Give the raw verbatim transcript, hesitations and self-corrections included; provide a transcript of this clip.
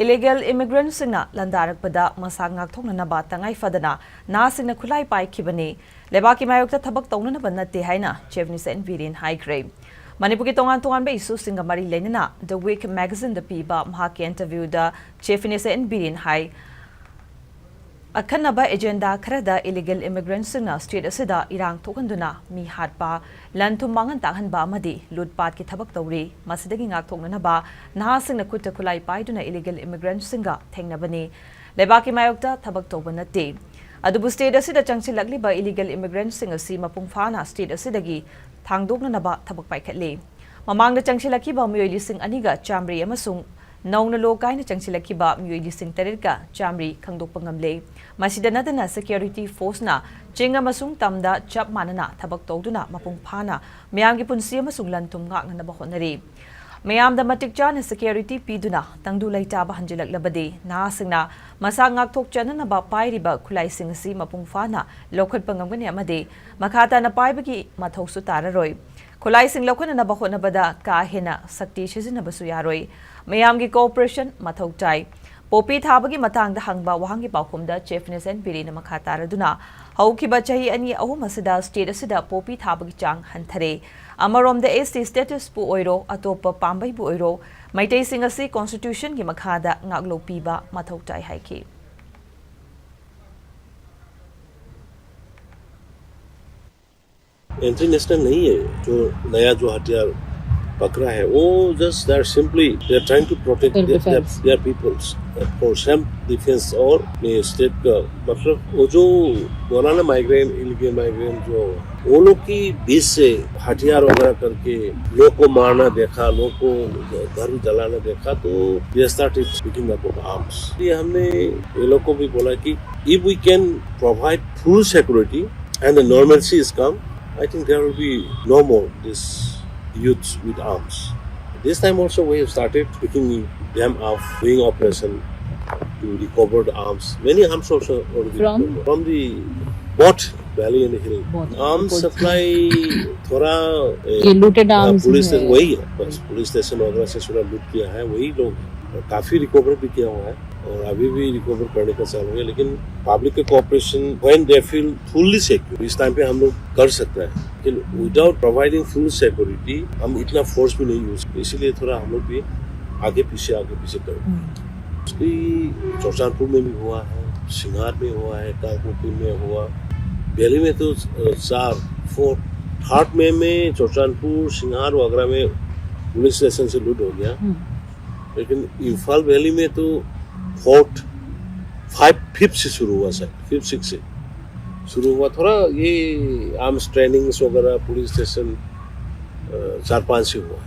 Illegal immigrantꯁꯤꯡꯅ ꯂꯥꯟꯗꯥꯔꯛꯄꯗ ꯃꯁꯥ ꯉꯥꯛꯊꯣꯛꯅꯅꯕ ꯇꯉꯥꯏ ꯐꯗꯅ ꯅꯍꯥꯁꯤꯡꯅ ꯈꯨꯠꯂꯥꯏ ꯄꯥꯏꯈꯤꯕꯅꯤ꯫ ꯂꯩꯕꯥꯛꯀꯤ ꯃꯥꯌꯣꯛꯇ ꯊꯕꯛ ꯇꯧꯅꯅꯕ ꯅꯠꯇꯦ ꯍꯥꯏꯅ Chief Minister N Biren ꯍꯥꯏꯈ꯭ꯔꯦ꯫ ꯃꯅꯤꯄꯨꯔꯒꯤ ꯇꯣꯉꯥꯟ ꯇꯣꯉꯥꯟꯕ issueꯁꯤꯡꯒ ꯃꯔꯤ ꯂꯩꯅꯅ The Week magazineꯗ ꯄꯤꯕ ꯃꯍꯥꯛꯀꯤ interviewꯗ Chief Minister N Biren ꯍꯥꯏ, ꯑꯈꯟꯅꯕ agenda ꯈꯔꯗ illegal immigrantꯁꯤꯡꯅ state ꯑꯁꯤꯗ ꯏꯔꯥꯡ ꯊꯣꯛꯍꯟꯗꯨꯅ ꯃꯤ ꯍꯥꯠꯄ, ꯂꯟ ꯊꯨꯝ ꯃꯥꯡꯍꯟ ꯇꯥꯛꯍꯟꯕ ꯑꯃꯗꯤ ꯂꯨꯠꯄꯥꯠꯀꯤ ꯊꯕꯛ ꯇꯧꯔꯤ꯫ ꯃꯁꯤꯗꯒꯤ ꯉꯥꯛꯊꯣꯛꯅꯅꯕ ꯅꯍꯥꯁꯤꯡꯅ ꯈꯨꯠꯇ ꯈꯨꯠꯂꯥꯏ ꯄꯥꯏꯗꯨꯅ illegal immigrantꯁꯤꯡꯒ ꯊꯦꯡꯅꯕꯅꯤ꯫ ꯂꯩꯕꯥꯛꯀꯤ ꯃꯥꯌꯣꯛꯇ ꯊꯕꯛ ꯇꯧꯕ ꯅꯠꯇꯦ꯫ ꯑꯗꯨꯕꯨ state ꯑꯁꯤꯗ ꯆꯪꯁꯤꯜꯂꯛꯂꯤꯕ illegal immigrantꯁꯤꯡ ꯑꯁꯤ ꯃꯄꯨꯡ ꯐꯥꯅ state ꯑꯁꯤꯗꯒꯤ ꯊꯥꯡꯗꯣꯛꯅꯅꯕ ꯊꯕꯛ ꯄꯥꯏꯈꯠꯂꯤ꯫ ꯃꯃꯥꯡꯗ ꯆꯪꯁꯤꯜꯂꯛꯈꯤꯕ ꯃꯤꯑꯣꯏ ꯂꯤꯁꯤꯡ ꯑꯅꯤꯒ ꯆꯥꯃꯔꯤ ꯑꯃꯁꯨꯡ ꯅꯧꯅ ꯂꯣ ꯀꯥꯏꯅ ꯆꯪꯁꯤꯜꯂꯛꯈꯤꯕ ꯃꯤꯑꯣꯏ ꯂꯤꯁꯤꯡ ꯇꯔꯦꯠꯀ ꯆꯥꯃꯔꯤ ꯈꯪꯗꯣꯛꯄ ꯉꯝꯂꯦ꯫ ꯃꯁꯤꯗ ꯅꯠꯇꯅ security forceꯅ ꯆꯤꯡ ꯑꯃꯁꯨꯡ ꯇꯝꯗ ꯆꯞ ꯃꯥꯟꯅꯅ ꯊꯕꯛ ꯇꯧꯗꯨꯅ ꯃꯄꯨꯡ ꯐꯥꯅ ꯃꯤꯌꯥꯝꯒꯤ ꯄꯨꯟꯁꯤ ꯑꯃꯁꯨꯡ ꯂꯟ ꯊꯨꯝ ꯉꯥꯛꯅꯅꯕ ꯍꯣꯠꯅꯔꯤ꯫ ꯃꯤꯌꯥꯝꯗ ꯃꯇꯤꯛ ꯆꯥꯅ security ꯄꯤꯗꯨꯅ ꯇꯪꯗꯨ ꯂꯩꯇꯥꯕ ꯍꯟꯖꯤꯜꯂꯛꯂꯕꯗꯤ ꯅꯍꯥꯁꯤꯡꯅ ꯃꯁꯥ ꯉꯥꯛꯊꯣꯛꯆꯅꯅꯕ ꯄꯥꯏꯔꯤꯕ ꯈꯨꯠꯂꯥꯏꯁꯤꯡ ꯑꯁꯤ ꯃꯄꯨꯡ ꯐꯥꯅ ꯂꯧꯈꯠꯄ ꯉꯝꯒꯅꯤ ꯑꯃꯗꯤ ꯃꯈꯥ ꯇꯥꯅ ꯄꯥꯏꯕꯒꯤ ꯃꯊꯧꯁꯨ ꯇꯥꯔꯔꯣꯏ꯫ ꯈꯨꯠꯂꯥꯏꯁꯤꯡ ꯂꯧꯈꯠꯅꯅꯕ ꯍꯣꯠꯅꯕꯗ ꯀꯥ ꯍꯦꯟꯅ ꯁꯛꯇꯤ ꯁꯤꯖꯤꯟꯅꯕꯁꯨ ꯌꯥꯔꯣꯏ꯫ ꯃꯤꯌꯥꯝꯒꯤ cooperation ꯃꯊꯧ ꯇꯥꯏ꯫ ꯄꯣꯄꯤ ꯊꯥꯕꯒꯤ ꯃꯇꯥꯡꯗ ꯍꯪꯕ ꯋꯥꯍꯪꯒꯤ ꯄꯥꯎꯈꯨꯝꯗ Chief Minister N Birenꯅ ꯃꯈꯥ ꯇꯥꯔꯗꯨꯅ, ꯍꯧꯈꯤꯕ ꯆꯍꯤ ꯑꯅꯤ ꯑꯍꯨꯝ ꯑꯁꯤꯗ state ꯑꯁꯤꯗ ꯄꯣꯄꯤ ꯊꯥꯕꯒꯤ ꯆꯥꯡ ꯍꯟꯊꯔꯦ꯫ ꯑꯃꯔꯣꯝꯗ S T statusꯄꯨ ꯑꯣꯏꯔꯣ, ꯑꯇꯣꯞꯄ ꯄꯥꯝꯕꯩꯕꯨ ꯑꯣꯏꯔꯣ, ꯃꯩꯇꯩꯁꯤꯡ ꯑꯁꯤ constitutionꯒꯤ ꯃꯈꯥꯗ ꯉꯥꯛꯂꯧ ꯄꯤꯕ ꯃꯊꯧ ꯇꯥꯏ ꯍꯥꯏꯈꯤ꯫ एंट्री नेशनल नहीं है। जो नया जो हथियार पकड़ा है, वो just they are simply they are trying to protect Self their, their, defense. Their peoples for self defense और अपने स्टेट का, मतलब, वो जो बोला ना, माइग्रेंट, इलीगल माइग्रेंट, जो वो लोग की बीच से हथियार वगैरह करके लोग को मारना देखा, लोग को घर जलाना देखा, तो they started picking up of arms। ये हमने ये लोग को भी बोला कि if we can provide full security and the normalcy is come, I think there will be no more this youths with arms। This time also we have started picking them up, doing operation to recover the arms। Many arms also already From? Recovered। From the Bodh Valley and Hill। Bodh। Arms Bodh। Supply थोड़ा, ए, ये looted हाँ, arms police है। वही है, बस police station वगैरह से थोड़ा लूट किया है, वही लोग और काफ़ी रिकवर भी किया हुआ है और अभी भी रिकवर करने का चालू है, लेकिन पब्लिक का cooperation, when they feel fully secure, इस टाइम पे हम लोग कर सकते हैं, लेकिन विदाउट प्रोवाइडिंग फुल सिक्योरिटी हम इतना फोर्स भी नहीं यूज, इसीलिए थोड़ा हम लोग भी आगे पीछे आगे पीछे कर। उसकी चौचानपुर में भी हुआ है, सिंघार में हुआ है, कांगपोकपी में हुआ। दिल्ली में तो चार, फोर, थर्ड मई में चौचानपुर, सिंघार वगैरह में पुलिस स्टेशन से लूट हो गया। लेकिन इम्फाल वैली में तो फोर्थ, फाइव, फिफ्थ से शुरू हुआ, सर, फिफ्थ सिक्स से शुरू हुआ। थोड़ा ये आर्म्स ट्रेनिंग्स वगैरह पुलिस स्टेशन चार पांच से हुआ।